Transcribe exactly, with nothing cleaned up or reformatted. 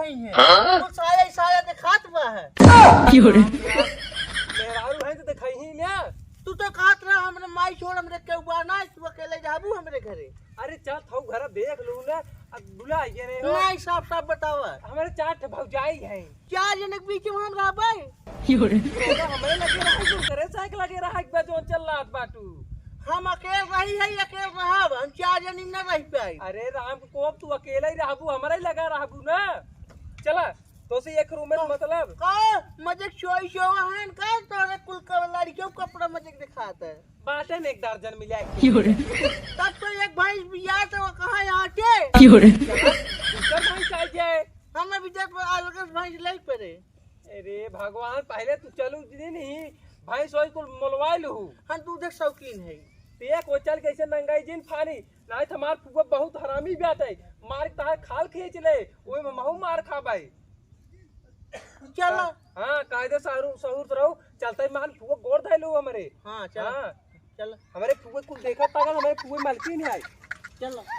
नहीं है। हाँ? तो साया, साया देखात बा है। क्यों रे? मेहरारू है तो देखाई ही ना। तू तो कहत रहा, "हमरे माई छोड़, हमरे केहू बा ना, तू अकेले जाबू हमरे घरे।" अरे चल, थौ घर देख लू ना, अब बुला ये रे हो। नहीं, साफ साफ बतावा। हमरे चार ठे भौजाई हैं। चार जने के बीच में हम रहबे? क्यों रे? तो हमरे लगे रहा, तू करे साइकिल लगे रहा, एक बार जो चल रहा बाटू। हम अकेल रही है, अकेल रहब, हम चार जने न रह पाई। अरे राम को कोप, तू अकेला ही रहबू, हमरा ही लगा रहबू ना। चला, तो से एक रूम में का? मतलब? का? मजे सोई सोवा है का? तोरे कुल का लड़कियों कपड़ा मजे दिखात है। बाटे ने एक दर्जन मिला के। तब तो एक भैंस बिया तो वो कहाँ यहाँ के? दूसर भैंस आ जाए। हमें भी जब अलग भैंस ले पड़े। अरे भगवान, पहले तू चलू जी नहीं, भैंस वही कुल मोलवा लू। हम दूध के शौकीन है। ते को चल कैसे नंगाई जिन फानी, नहीं तो हमार फुआ बहुत हरामी बात है, मार के तहार खाल खींच ले, ओए में महू मार खाबाई। चला। हाँ, कायदे सारू सहूर से रहो, चलता ही मान फुआ गोड़ धै लो हमरे। हाँ, चला। हाँ। चला। हमरे फुआ कुल देखा पागल, हमरे फुआ मलकिन है। चला।